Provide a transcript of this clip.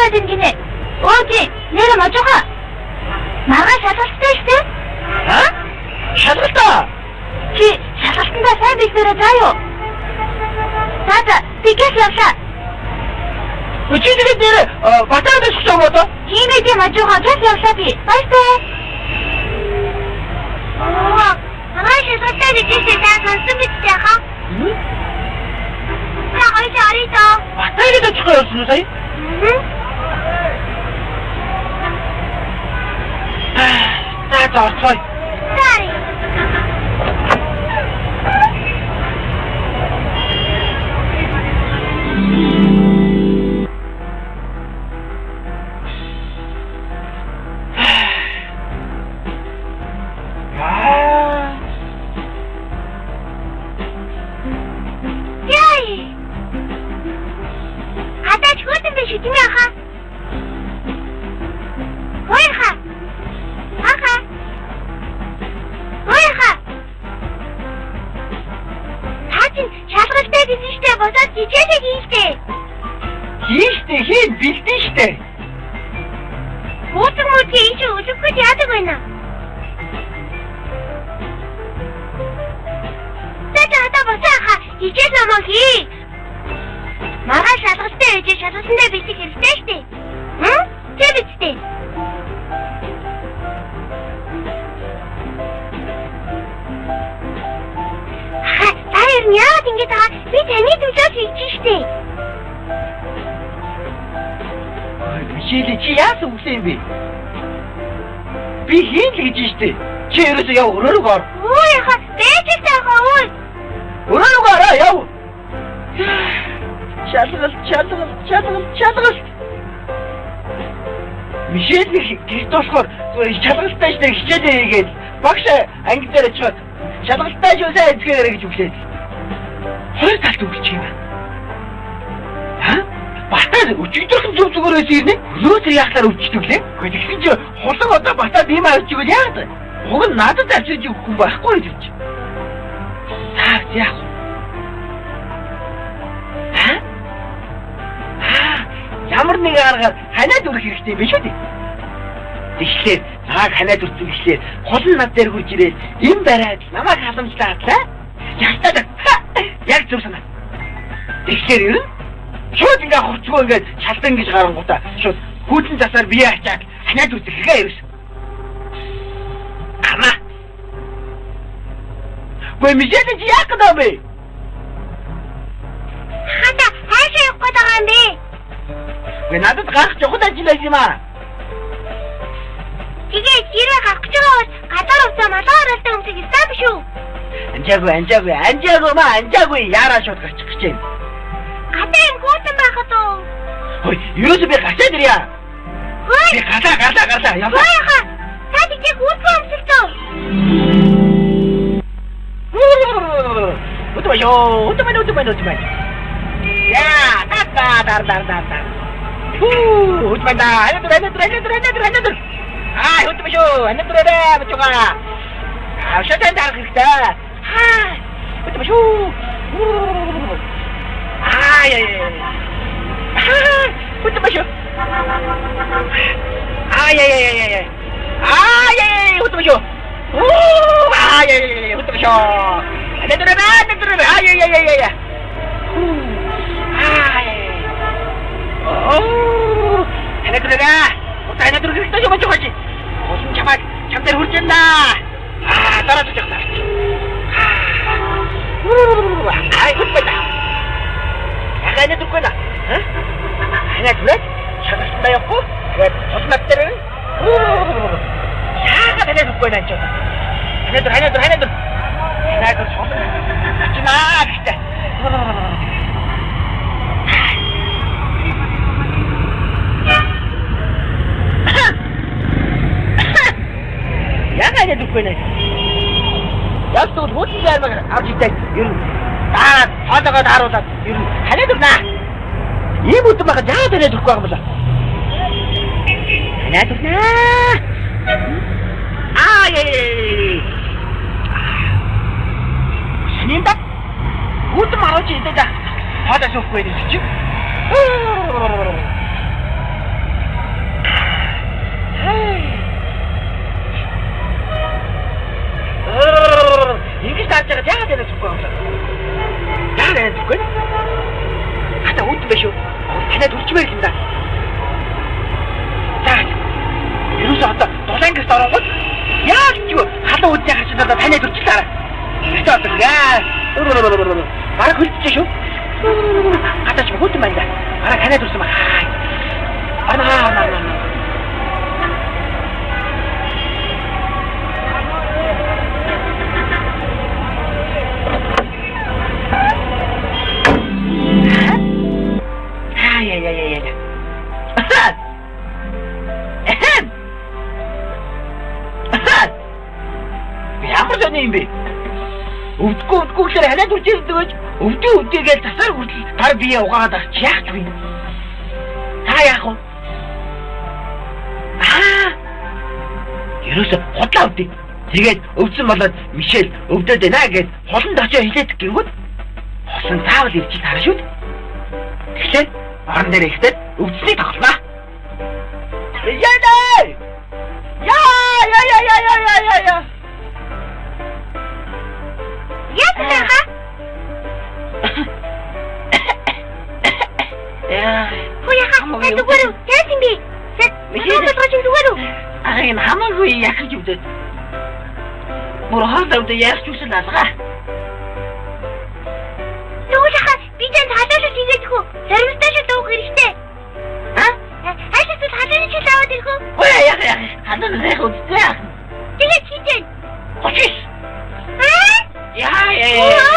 болоод ин гинэ. Өө тий, нэр можуха. Маргааш шалгалттай шүү дээ. Аа? Шалгалтаа. Чи шалгалтандаа сайн бэлдээрэй заа юу? За би гэх явлаа. Чи тэгээд нэр батарей дэсэх юм уу? Тийм ээ тийм можуха гэх явлаа би. Баяртай. Оо, маргааш шалгалттай гэж хэлсэн та сонссон биз дээ хаа? Та хоёр арито. Батарей дэсэх явсан уу сая? За за орцгоё. Sorry. Яй. Хатаач хөтөн биш үү тийм ээ хаа? Хөөе хаа. Аха. Хөөе хаа. Та чинь шалгалтай гэсэн штэ босоод хичээлээ хийн штэ. Хийн штэ, хийн бэлдэн штэ. Буудаг мөдгөө ийш үлэхгүй яадаг байна. За за хатаа босоо хаа хичээл номоо хий. Маргааш шалгалтай байж шалгалтандаа бэлдэх хэрэгтэй штэ. Хм? Тэр биз дээ. Ха, та ер нь яагаад ингэж байгаа? Би таны төлөө хийж штэ. Мишель чи яасан үглээ юм бэ? Би хийн л гэж штэ. Чи ерөөсөө яв өрөөрөг ор. Өө яха, байж л таахаа өө. Өрөөрөг ороо яв. Шалгалт, шалгалт, шалгалт, шалгалт. Мишель нэг гэрт болохоор шалгалттай штэ хичээлээ хийгээд багш анги дээр очиход шалгалттай шүү сайн эцгээрэй гэж үглээд. Хоёр талд үглэж юм. Ха? Батар өчигдөрхөн зүг зүгээрээс ирнэ. Өнөөдөр яахлаар өвчтөг лээ. Гэхдээ тэгсэн чи хулан одоо батаад ийм авчиг бол яагаад вэ? Уг нь надад авчирч өгөх хүн байхгүй гэж. За яах вэ? Ха? Аа, ямар нэг аргаар ханиад өрөх хэрэгтэй юм бэ шүү дээ. Тэгэхээр намайг ханиад өрсөн гэхлээр хулан над дээр хурж ирээд им бариад намайг халамжлаадлаа. Ялтаад яг зөв санаа. Тэгэхээр ер нь шууд ингээ хувцгүй ингээд шалдан гэж гарангуудаа шууд хүйтэн засаар бие ачаад ханиад үзэх хэрэг ерөөс. Ама. Гүй мижэл чи яах гэдэг юм бэ? Хата хаашаа явах гээд байгаа юм бэ? Гүй надад гарах чухал ажил байсан юм аа. Тэгээ хэрэг гарах гэж байгаа бол гадаар увцаа малгай хараалтай өмсөх ёстой биш үү? Анжаагүй, анжаагүй, анжаагүй маа, анжаагүй яараа шууд гарчих гэж байна. Гадаа юм хүүтэн байхад уу? Хөөе, ерөөсөө би гачаад ирье. Хөөе. Би гарлаа, гарлаа, гарлаа. Явлаа. Хөөе хаа. Та тийч хүүтэн өмсөлтөө. Үтмэ ёо, үтмэ үтмэ үтмэ. Яа, та та дар дар дар дар. Хүү, үтмэ да. Анадыр, анадыр, анадыр, анадыр, анадыр. Аа, үтмэ шүү. Анадыр ээ, бачуга. Аа, шатан дарах хэрэгтэй. Аа, үтмэ шүү. Аа, яа яа. Аа, үтмэ шүү. Аа, яа яа яа яа. Аа, яа яа, үтмэ шүү. Уу, аа, яа яа, үтмэ шүү. Анадыр, анадыр, аа, яа яа яа яа. Хүү. Аа, яа. Оо, анадыр ээ. Анадыр хэрэгтэй юм жоо чи. Усан чамайг чам дээр хүрч байна. Аа, дараад явах таа. Аа, үтмэ да. Яг анадыргүй наа. Анадыр шалгалтандаа явахгүй. Тэгээд тулмад дээр. Яагаад анадыргүй наа чи. Анадыр, анадыр, анадыр. Анадыр шулан. Очнаа гэхдээ. Яагаад анадыргүй наа? Яг тэгвэл хуучин зайрмаг авч идээд ер нь даа хоолоогоо дааруулаад ер нь ханиад өрнө. Ийм үдэн байхад яагаад ханиад өрөхгүй байгаа юм бэ? Ханиад өрнө. Аа яа. Шинэ да. Үдэн маруулж идээд хоолоо суухгүй гэж чи. таарч байгаа яагаад танаас өгөхгүй юм бэ? Яагаад танаас өгөхгүй? Хата үүдэн байх шүү. Танад үрчмээр юм да. За. Ерөөсөө одоо дулаан гэрт оронгууд яг ч юу халуун үдний харж одоо танад үрчлээ. Ерөөсөө одоо яа. Бараг хөлдчихээ шүү. Хатаач хөтөн байна да. Бараг танад үрсэн баг. Арна арна арна. Ямар сони юм бэ? Өвдөхгүй өвдөхгүй гэхээр ханиад үрж ирдэг гэж өвдөө өвдөө гэж тасаар хүртэл тар бие угаагаад авч яах вэ? Та яах вэ? Аа! Ерөөсө худлаа өвдөе. Тэгээд өвдсөн болоод Мишель өвдөд байна гэж холонд очиж хэлээд гингүүд хосон заавал ирж таарна шүү дээ. Тэгэхээр орон дээр ихтэй өвдсөнийг тоглоно. Яа! Яа яа яа яа яа яа яа. Яасан хаа? Яа. Хөөе хаа. Та зүгээр үү? Яасан бэ? Мишель болгож зүгээр үү? Аа энэ хамаагүй яхаж өвдөд. Мөр хоол өвдөд яах ч үсэн алгаа. Тэгвэл хаа би танд халуун хийгээд өгөх үү? Саримстай шил уух хэрэгтэй. Аа? Аль эсвэл халуун шил аваад ирэх үү? Ой яах яах. Халуун яах үстэй. Тэгээд хийдэн. 39. Аа? Яа яа.